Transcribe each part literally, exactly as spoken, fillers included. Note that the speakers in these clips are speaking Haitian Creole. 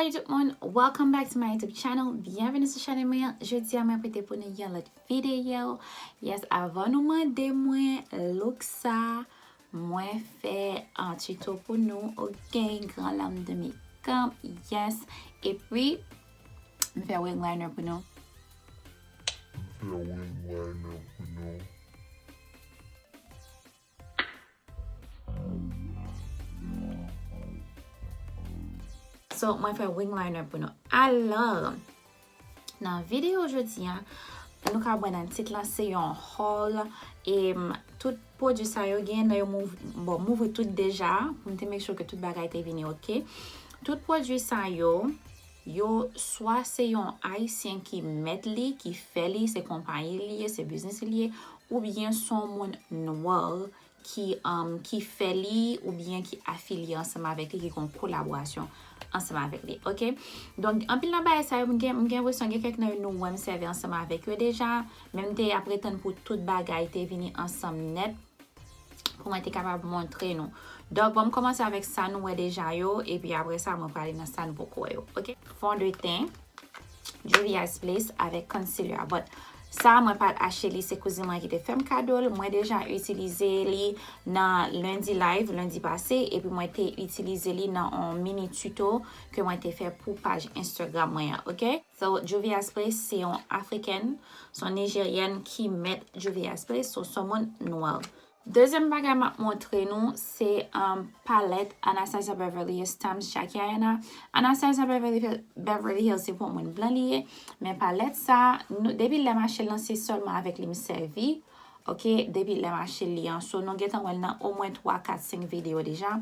Hey tout moun, welcome back to my YouTube channel. Byenveni sou chanèl mwen an. Jodi a mwen pote pou nou yon lòt videyo. Yes, avan nou mande mwen look sa mwen fè an tuto pou nou, ok, gran lam de make-up, yes. Epi m fè wing liner pou nou. M fè wing liner pou nou. So, mwen fè wing liner pou nou. Alò, nan videyo jodi a, nou ka wè nan tit la, se yon haul. E m, tout pwodui sa yo gen nan yo mouv-, bon, m ouvri tout deja, pou m te make sure ke tout bagay te vini ok. Tout pwodui sa yo, yo swa se yon Ayisyen ki mèt li, ki fè li, se konpayi li ye, se biznis li ye, oubyen se yon moun nwa ki, um, ki fè li oubyen ki afilye ansanm avèk li, ki gen yon kolaborasyon ansanm avèk li, ok? Donk, anpil nan bagay sa yo, m gen, m gen enpresyon gen kèk nan yo nou wè m sèvi ansanm avèk yo deja, men m te ap retann pou tout bagay te vini ansanm nèt pou mwen te kapab montre nou. Donk, bon, m kòmanse avèk sa nou wè deja yo, epi apre sa, mwen prale nan sa nou poko wè yo, ok? Fondeten, Juvia's Place avèk concealer. But sa, mwen pa t achte li, se kouzin mwen ki te fè m kado l. Mwen deja itilize li nan lendi live, lendi pase, epi mwen te itilize li nan yon mini tuto ke mwen te fè pou paj Instagram mwen an, ok? So, Juvia's Place, se yon African, se yon Nijeryèn ki mèt Juvia's Place, so, se yon moun nwa. Dezyèm bagay m ap montre nou, se, um, palèt Anastasia Beverly Hills times Jackie Aina. Anastasia Beverly, Beverly Hills se pou moun blan li ye, men palèt sa, nou, depi lè m achte l lan, se sèlman avèk li m sèvi, ok, depi lè m achte li an. So, nou gentan wè l nan omwen twa, kat, senk videyo deja.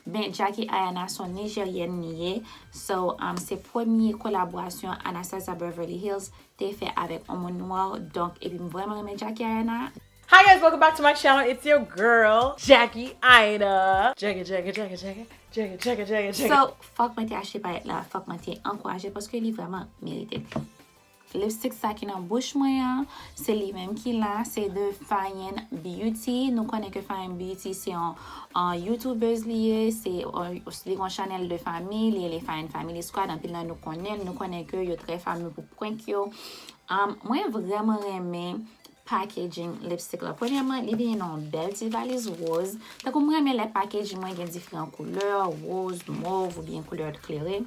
Men Jackie Aina se yon Nijeryèn li ye. So, um, se premye kolaborasyon Anastasia Beverly Hills te fè avèk yon moun nwa, donk, epi m vrèman renmen Jackie Aina. Hi guys, welcome back to my channel. It's your girl, Jackie Aina. Jackie, Jackie, Jackie, Jackie, Jackie, Jackie, Jackie, Jackie. So, fòk mwen te achte palèt la, fòk mwen te ankouraje paske li vrèman merite. Lipstick sa ki nan bouch mwen an, se li menm ki la, se de Fayen Beauty. Nou konnen ke Fayen Beauty se yon, yon YouTubeuse li ye, se yon, li gen yon chanèl de fanmi, li rele Fayen Family Squad, anpil nan nou konnen l, nou konnen ke yo trè fame pou prank yo. Um, mwen vrèman renmen packaging lipstick la. Premyèman, li vini nan yon bèl ti valiz wòz. Tankou m renmen lè packaging mwen gen diferan koulè, wòz, mov oubyen koulè klere.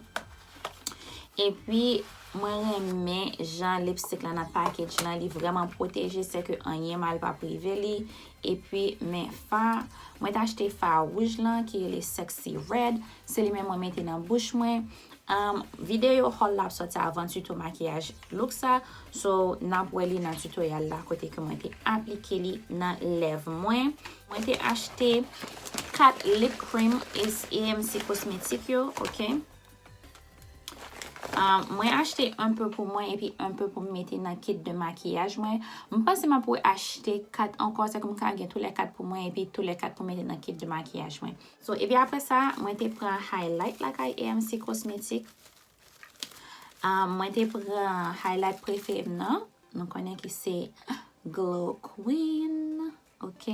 Epi, mwen renmen jan lipstick la nan package lan, li vrèman pwoteje, sèke anyen mal p ap rive li. Epi, men fa, mwen t achte fa wouj lan ki rele Sexy Red. Se li menm mwen mete nan bouch mwen. Um, videyo haul la ap sòti avan tuto makiyaj look sa. So, n ap wè li nan tutorial la kote ke mwen te aplike li nan lèv mwen. Mwen te achte kat lip cream A M C Cosmetics yo, ok? Um, mwen achte enpe pou mwen epi enpe pou m mete nan kit de makiyaj mwen. M panse m ap achte kat ankò, sèke m ka gen toulèkat pou mwen epi toulèkat pou mete nan kit de makiyaj mwen. So, epi apre sa, mwen te pran highlight lakay A M C Cosmetics. Um, mwen te pran highlight prefere m nan. Nou konnen ki se Glow Queen. Ok.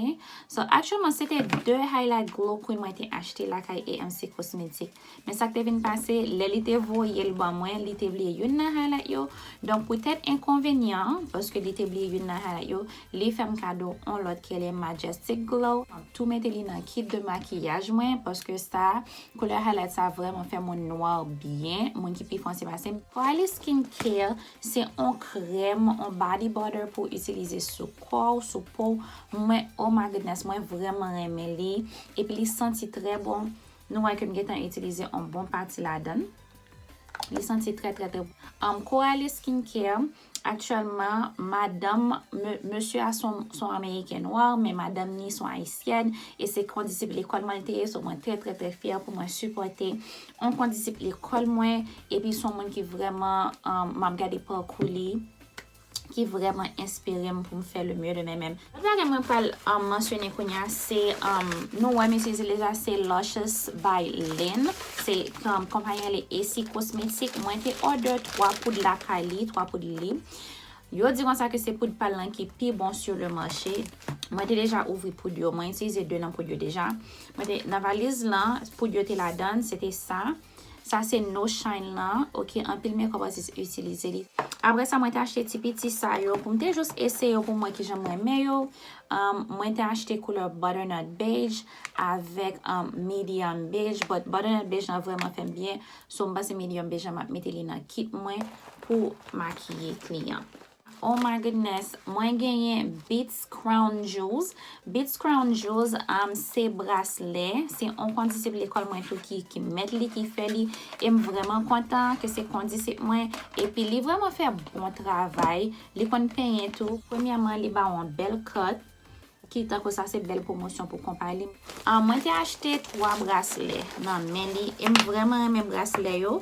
So, aktyèlman, se te de highlight Glow Queen mwen te achte lakay A M C Cosmetics. Men sa k te vin pase, lè li te voye l ban mwen, li te bliye youn nan highlight yo. Donk, poutèt enkonvenyan, paske li te bliye youn nan highlight yo, li fè m kado yon lòt ki rele Majestic Glow. M ap tou mete li nan kit de makiyaj mwen, paske sa, koulè highlight sa vrèman fè moun nwa byen, moun ki pi fonse pase m. Coralie Skincare, se yon krèm, yon body butter pou itilize sou kò w, sou po w. Mwen, oh my goodness, mwen vrèman renmen li. Epi li santi trè bon. Nou wè ke m gentan itilize yon bon pati ladan l. Li santi trè, trè, trè bon. Um, Coralie Skincare, aktyèlman, madanm, me-, mesye a se yon, se yon Ameriken nwa, men madanm ni se yon Ayisyèn, e se kondisip lekòl mwen li te ye, so mwen trè, trè, trè fyè pou mwen sipòte yon kondisip lekòl mwen, epi se yon moun ki vrèman, um, m ap gade pakou li, ki vrèman enspire m pou m fè le mieux de mwen menm. Lòt bagay mwen pral, um, mansyone kounye a, se, um, nou wè m itilize deja, se Luscious by Lynn. Se, um, konpayi an rele A C Cosmetics. Mwen te order twa poud lakay li, twa poud li. Yo di konsa ke se poud pa l lan ki pi bon sur le marché. Mwen te deja ouvri poud yo. Mwen itilize de nan poud yo deja. Mwen te, nan valiz lan, poud yo te ladan, se te sa. Sa se No Shine lan, ok, anpil makeup artist itilize li. Apre sa, mwen te achte ti piti sa yo pou m te jis eseye yo pou m wè kijan m renmen yo. Um, mwen te achte koulè butternut beige avèk um, medium beige, but butternut beige lan vrèman fè m byen. So, m panse medium beige lan m ap mete li nan kit mwen pou makiye kliyan. Oh my goodness, mwen genyen Beats Crown Jewels. Beats Crown Jewels, um, se braslè, se yon kondisip lekòl mwen tou ki, ki mèt li, ki fè li. E m vrèman kontan ke se kondisip mwen. Epi li vrèman fè bon travay. Li konn penyen tou. Premyèman, li ba w yon bèl cut. Ki tankou sa se bèl pwomosyon pou konpayi. Ah, mwen te achte twa braslè nan men li. E m vrèman renmen braslè yo.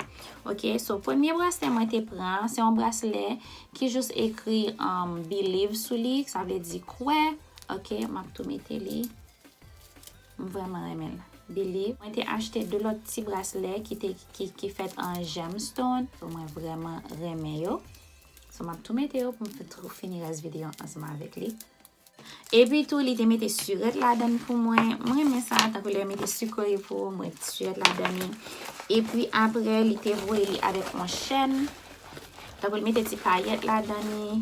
Ok, so premye braslè mwen te pran, se yon braslè ki jis ekri um, Believe sou li, sa vle di kwè. Ok, m ap tou mete li. M vrèman renmen l. Believe. Mwen te achte de lòt ti braslè ki, te, ki, ki fèt an gemstone. So, mwen vrèman renmen yo. So, m ap tou mete yo pou m fini rès videyo ansanm avèk li. Epi tou, li te mete sirèt ladan l pou mwen. Mwen renmen sa, tankou lè yo mete sikori pou ou, mwen sirèt ladan li. Epi apre, li te voye li avèk yon chèn. Tankou li mete ti payèt ladan li.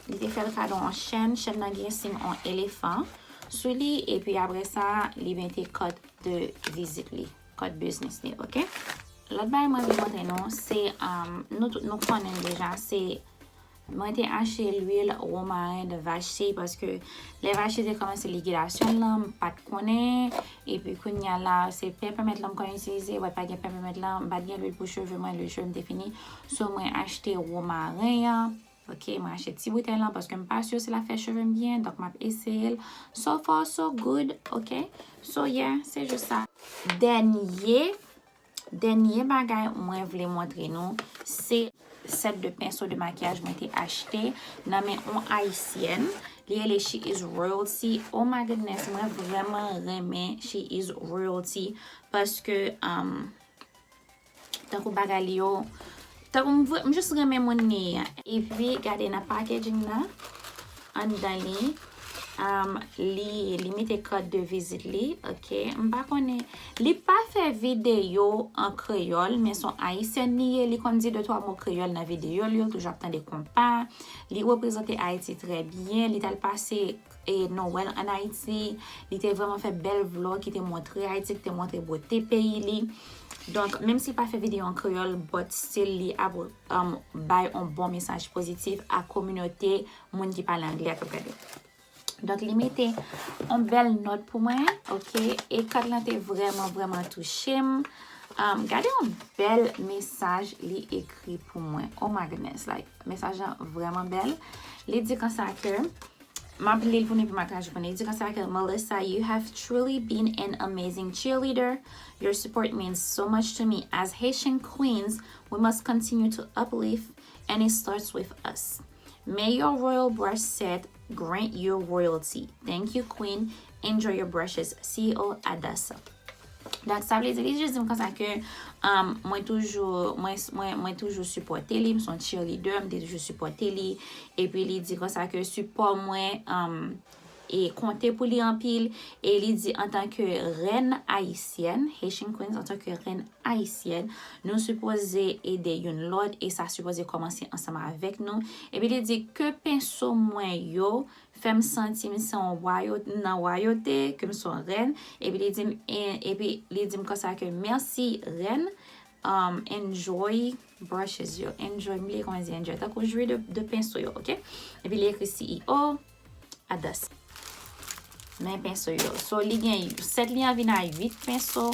Li te fè l kado yon chèn. Chèn nan gen siy yon elefan sou li. Epi apre sa, li mete kat de vizit li, kat biznis li, ok? Lòt bagay mwen vle montre nou, se, um, nou tout nou konnen deja, se mwen te achte lwil womaren de vache paske lè vache te kòmanse likidasyon l lan, m pa t konnen. Epi kounye a la, se pè pèmèt lan m konn itilize, wè pa gen pè pèmèt lan, m pa t gen lwil pou cheve mwen, lwil cheve m te fini. So mwen achte womaren an. Ok, mwen achte ti boutèy lan paske m pa si si l ap fè cheve m byen, donk m ap eseye l. So far, so good, ok? So yeah, se jis sa. Dènye, dènye bagay mwen vle montre nou, se sèt de penso de makiyaj mwen te achte nan men yon ayisyèn. Li rele She is Royalty. Oh my goodness, mwen vrèman renmen She is Royalty paske, um, tankou bagay li yo, tankou m, vre- m jis renmen moun li ye a. Epi gade nan packaging nan, anndan li, um, li, li mete kat de vizit li, ok. M pa konnen, li pa fè videyo an kreyòl, men se yon ayisyèn li ye, li konn di de twa mo kreyòl nan videyo l yo, l toujou ap tande konpa. Li reprezante Ayiti trè byen, li t al pase e Nowèl ann Ayiti, li te vrèman fè bèl vlog ki te montre Ayiti, ki te montre bote peyi li. Donk, menm si l pa fè videyo an kreyòl, but still li ap, um, bay yon bon mesaj pozitif a kominote moun ki pale anglè a k ap gade. Donk, li mete yon bèl nòt pou mwen, ok? E kat lan te vrèman, vrèman touche m. Um, gade yon bèl mesaj li ekri pou mwen. Oh my goodness, like, mesaj lan vrèman bèl. Li di konsa ke, m ap li l pou nou epi m ap tradui pou nou. Li di konsa ke, Melissa, you have truly been an amazing cheerleader. Your support means so much to me. As Haitian queens, we must continue to uplift, and it starts with us. May your royal brush set grant you royalty. Thank you, Queen. Enjoy your brushes. C E O Adassa. Donk, sa vle di, li jis di m konsa ke, um, mwen toujou, mwen, mwen, mwen toujou sipòte li, m se yon cheerleader, m te toujou sipòte li. Epi li di konsa ke sipò mwen, um, e konte pou li anpil. E li di antanke rèn ayisyèn, Haitian Queens, antanke rèn ayisyèn, nou sipoze ede youn lòt e sa sipoze kòmanse ansanm avèk nou. Epi li di ke penso mwen yo fè m santi m se yon wayo-, m nan wayote, ke m se yon rèn. Epi li di m, e, epi li di m konsa ke mèsi rèn, um, enjoy brushes yo. Enjoy, m bliye kòman di enjoy. Tankou jwi de, de penso yo, ok? Epi li ekri C E O, Adassa. Men penso yo. So, li gen sèt li an vin a uit penso,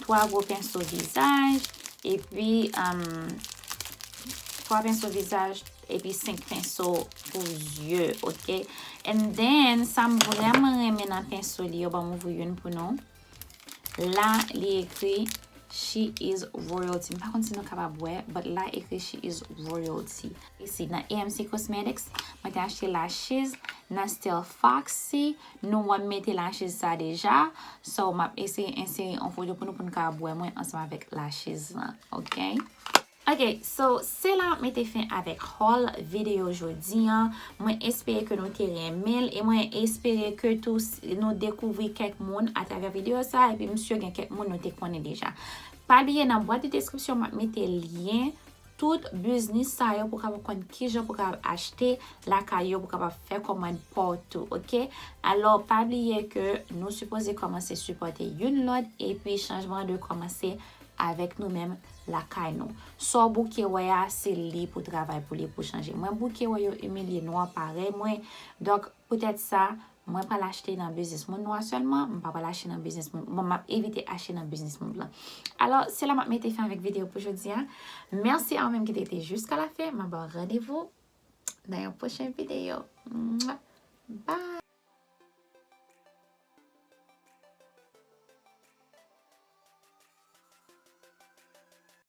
twa gwo penso vizaj, epi, um, twa penso vizaj, epi senk penso pou zye, ok? And then, sa m vrèman renmen nan penso li yo, ban m ouvri youn pou nou. La, li ekri, "She is royalty." M pa konn si nou kapab wè, but la ekri, "She is royalty." Isi, nan A M C Cosmetics, mwen te achte lashes nan Still Foxy. Nou wè m mete lashes sa deja. So, m ap eseye ensere yon foto pou nou, pou nou kapab wè mwen ansanm avèk lashes lan, ok? Ok, so, se la m ap mete fen avèk haul videyo jodi an. Mwen espere ke nou te renmen l e mwen espere ke tou s- nou dekouvri kèk moun atravè videyo sa, epi m si gen kèk moun nou te konnen deja. Pa bliye, nan bwat de deskripsyon, m ap mete lyen tout biznis sa yo pou w kapab konn kijan pou w kapab achte lakay yo, pou w kapab fè kòmand partou, oke? Alò, pa bliye ke nou sipoze kòmanse sipòte youn lòt, epi chanjman an dwe kòmanse avèk nou menm lakay nou. Sa w bouke wè a, se li pou travay pou li, pou chanje. Mwen bouke wè yo imilye nwa parèy mwen. Donk, poutèt sa, mwen pral achte nan biznis moun nwa sèlman, m pa pral achte nan biznis moun. Bon, m ap evite achte nan biznis moun blan. Alò, se la m ap mete fen avèk videyo pou jodi a. Mèsi a ou menm ki te rete jiska la fen. M ap ba w randevou nan yon pwochen videyo. Mwah. Bye!